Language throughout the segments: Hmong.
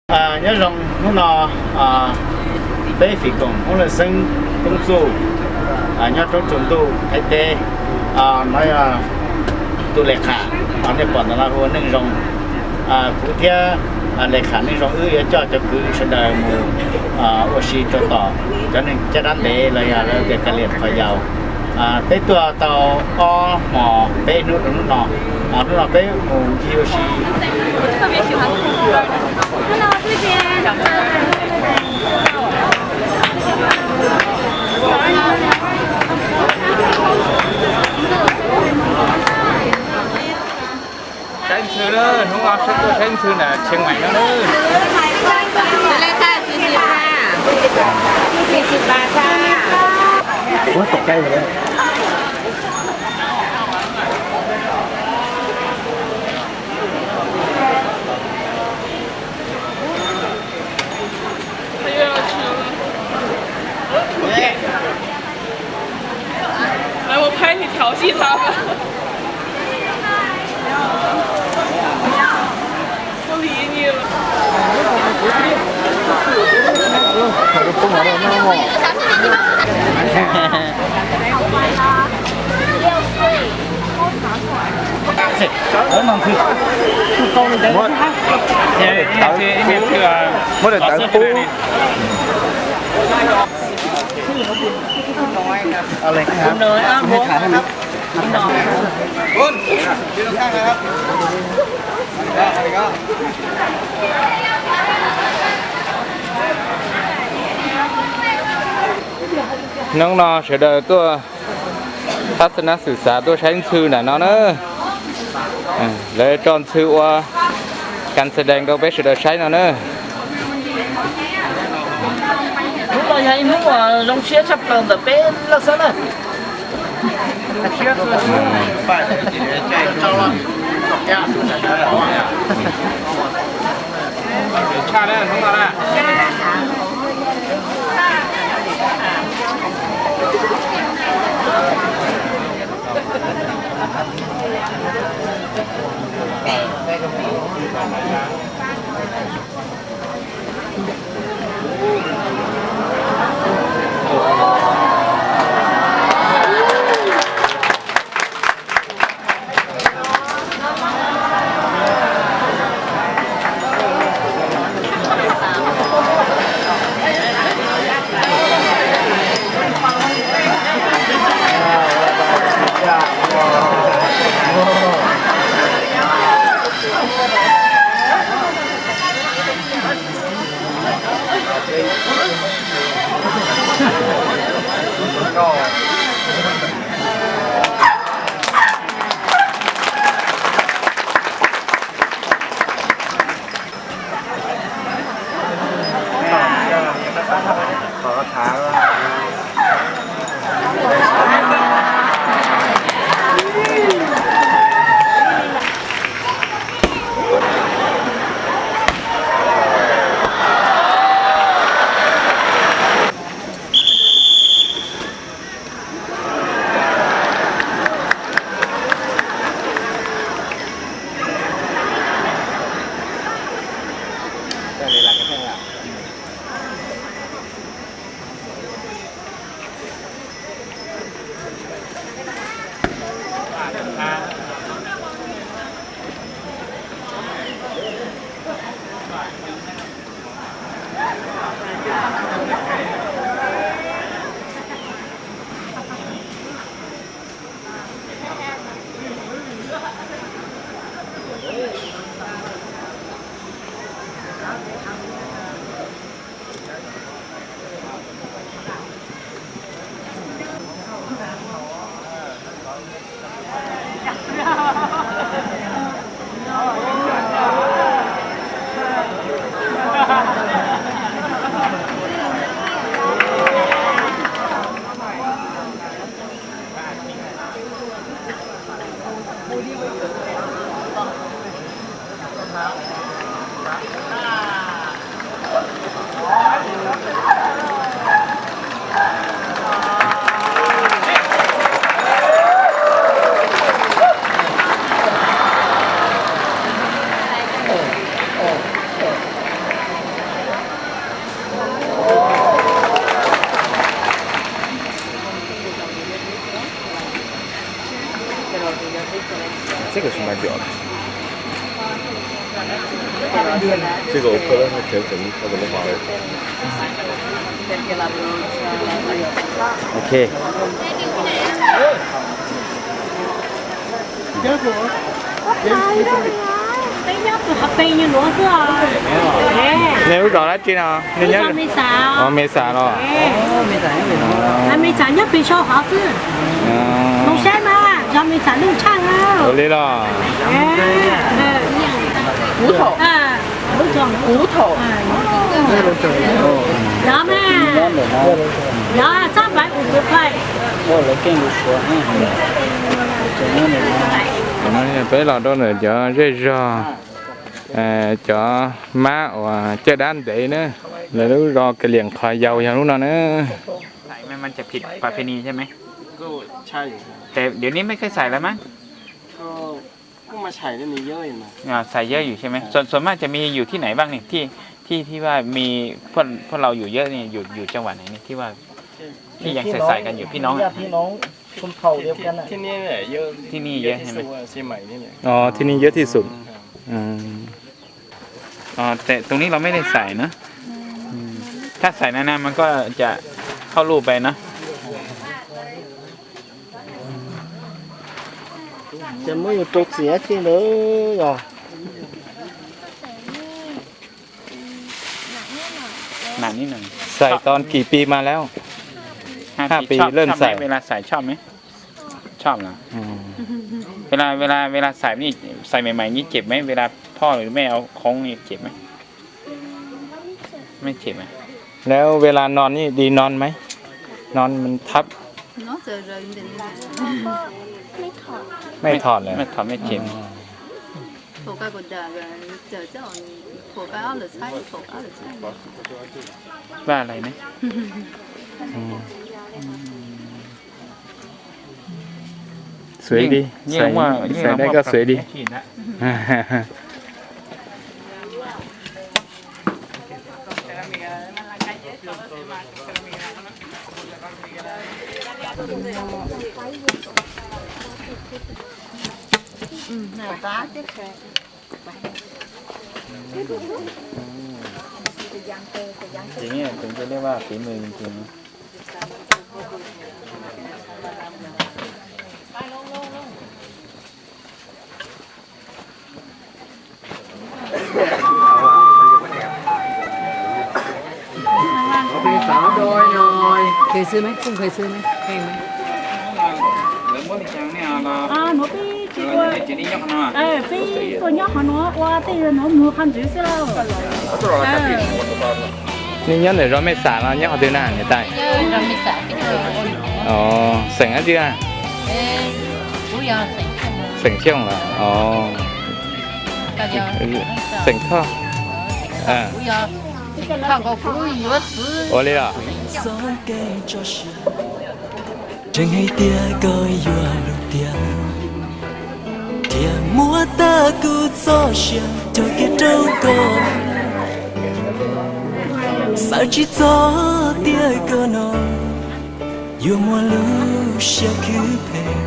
Nyob zoo hnub no, peb fim koom Hmoob Lawj Xeeb Koob Txuj nyob roob Tsuas Ntuj Thaib teb, no yog tus le kham, nej pom ntawm no hu ua Neej Zoo. Kuv thiab le kham Neej Zoo wb yuav coj cov kwv sawv daws mus ua si rau tom cov neeg caj dab ntev los yog lawv tias ka liam qhov yaus. Peb tuaj tau ob hmos peb hnub rau hnub no, hnub no peb mus ncig ua si. Saib ntxhw na, hnub no saib tuaj saib ntxhw ntawm Tsheej Maim no na. Ua li Muab daim tawv pub. Hnub no sawv daws tuaj thab xab nab xwm xav tuaj saib ntxhw ntawm no na. Lawv tso ntxhw ua kas xas dees rau peb sawv daws saib no na. Hnub no yog ib hnub uas zoo siab tshaj plaws ntawm peb laj xab na. 这个我可能还全程他怎么发的。OK。 Neb lub zos dab tsi no? Neb nyob Mexas los? Mexas nyob pem saum hov xwb. Zoo saib mas zos Mexas lub tshaj. Ua li los? Lub thaum, lub thaum. Yog mas, yog txhob pais ua tus pais. Peb los rau ntawm cov zej zog, cov mab uas caj dab ntev na, lawv lub zos Kaliam Qhov Yau yog lub no na. Thảy mà, mà chả thịt và phải nì chứ mấy. Thảy, điều này mấy cái thảy lắm á. Cũng mà thảy nó nhiều mà. À, thảyเยอะอยู่ใช่ไหม? ส่วน ส่วนมากจะมีอยู่ที่ไหนบ้างนี่ ที่ ที่ ที่ว่ามีพวก พวกเราอยู่เยอะนี่ อยู่ อยู่จังหวัดไหนนี่ ที่ว่า ที่ยังใส่ใส่กันอยู่ พี่น้องอะ ญาติพี่น้องชนเผ่าเดียวกันน่ะ ที่นี่แหละเยอะ ที่นี่เยอะใช่ไหม? เชียงใหม่นี่แหละ อ๋อ ที่นี่เยอะที่สุด อ๋อ แต่ตรงนี้เราไม่ได้ใส่นะ ถ้าใส่นานๆมันก็จะเข้ารูปไปเนาะ Ces muab yus rau txiv thiab ntawd yog. Nặng nít nè. Xài tau kis pis mas lawm? Hai pis lawm xais. Ua li xais choj me? Choj lawm. Ua li, ua li, ua li xais ni, xais me mas ni cem me, ua li phoj li me au khoob ni cem me? Me cem me. Lawm ua li no ni di no me? No me thab. Me thom lawm. Me thom me cem. Vaj lais ne. Xuav di, xais dab koj xuav di. Chính là chúng tôi liếc vào tí mười bình thường. Khev xwb me, Phung khev xwb me, khev me. Peb tuaj nyob qhov no ua tej no mus qhov ntxwv xwb lauj. Nej nyob ntawm zos Mej Xam los nyob qhov twg na niam tais? Xeem dab tsi na? Xeem Xyooj los? Xeem Thoj. Ua li los? Tseem hais tias koj yuav lus tiag, thiaj muab tag kuv txoj sia coj kiag rau koj. Xav tsis txog tias koj no yuav muaj lub siab khwv phem,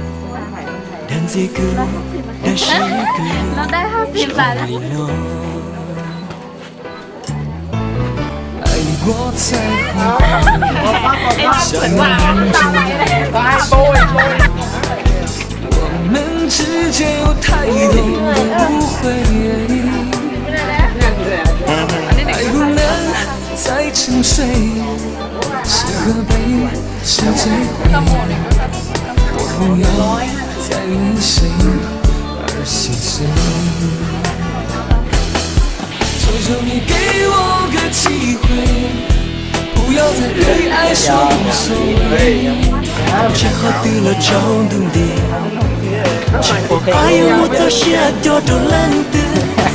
dag ntxias kuv, dag siab kuv li no. Ai, 我才会想你，我们之间有太多的误会，爱不能再沉睡，是何悲伤最后，我不要再为谁而心碎。 求求你给我个机会，不要再对爱说无所谓。Tsam qhov twg los tsaus ntuj nti, tsis pom qab yuav muaj txoj sia coj rau leej twg.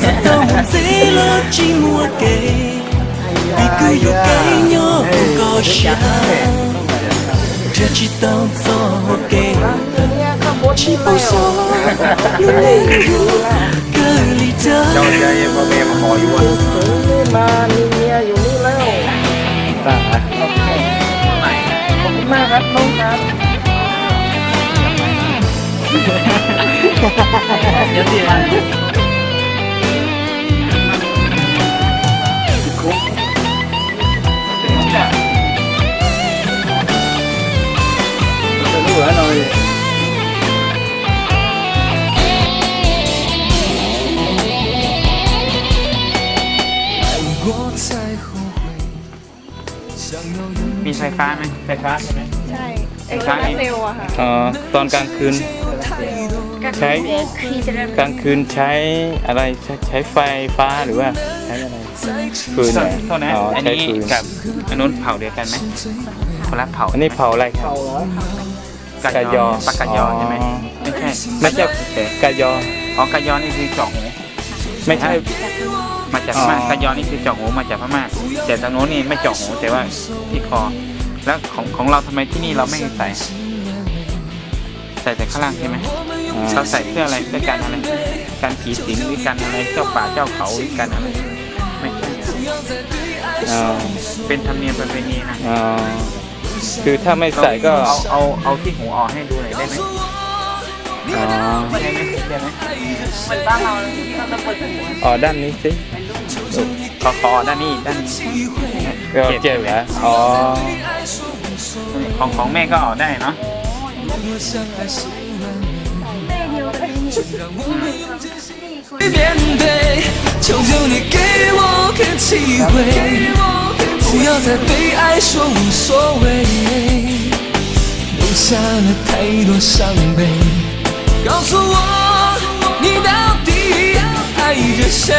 Xav tau mus ntxiv los tsis muaj kev, vim kuv yuav kev nyob hauv koj siab. Nrhiav tsis tau txoj hau kev, tsis paub xyov lub neej yuav kawg li cas. มีไฟฟ้าไหม ไฟฟ้าใช่ไหม ใช่ ไฟฟ้า โซลาร์เซลล์อะค่ะ อ๋อ ตอนกลางคืน ใช้ กลางคืนใช้อะไร ใช้ ใช้ไฟฟ้าหรือว่าใช้อะไร ฟืนเหรอ โทษนะ อ๋อ อันนี้ ใช้ฟืน กับอันนู้นเผ่าเดียวกันไหม คนละเผ่า อันนี้เผ่าอะไรครับ กะยอ ปากกะยอใช่ไหม อ๋อ ไม่ใช่ ไม่ใช่ กะยอ อ๋อ กะยอนี่คือจอกหู ไม่ใช่ มาจากพม่า อ๋อ กะยอนี่คือจอกหู มาจากพม่า แต่ทางโน้นนี่ไม่จอกหู แต่ว่าที่คอ แล้วของ ของเราทำไมที่นี่เราไม่ใส่ ใส่แต่ข้างล่างใช่ไหม อ๋อ เราใส่เพื่ออะไร เพื่อกันอะไร กันผีสิงหรือกันอะไร เจ้าป่าเจ้าเขาหรือกันอะไร ไม่ใช่ อ๋อ เป็นธรรมเนียมประเพณีนะ อ๋อ คือถ้าไม่ใส่ก็ เอา เอา เอาที่หูออกให้ดูหน่อยได้ไหม อ๋อ ได้ไหม ได้ไหม เหมือนบ้านเรา เราจะเปิดหู อ๋อ ด้านนี้สิ ขอ ขอด้านนี้ ด้านนี้ เออ เจ็บเหรอ อ๋อ ของ ของแม่ก็ออกได้เนาะ 面对，求求你给我个机会，不要再对爱说无所谓，留下了太多伤悲。告诉我，你到底爱着谁？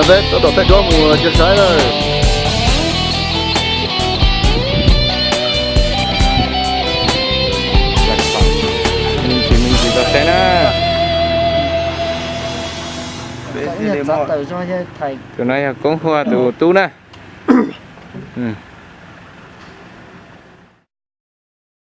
Peb tab tom tag koj mus cog saib lawm. Tsis me ntsis tau saib na. Tus no yog Koob Huaj tus tub na.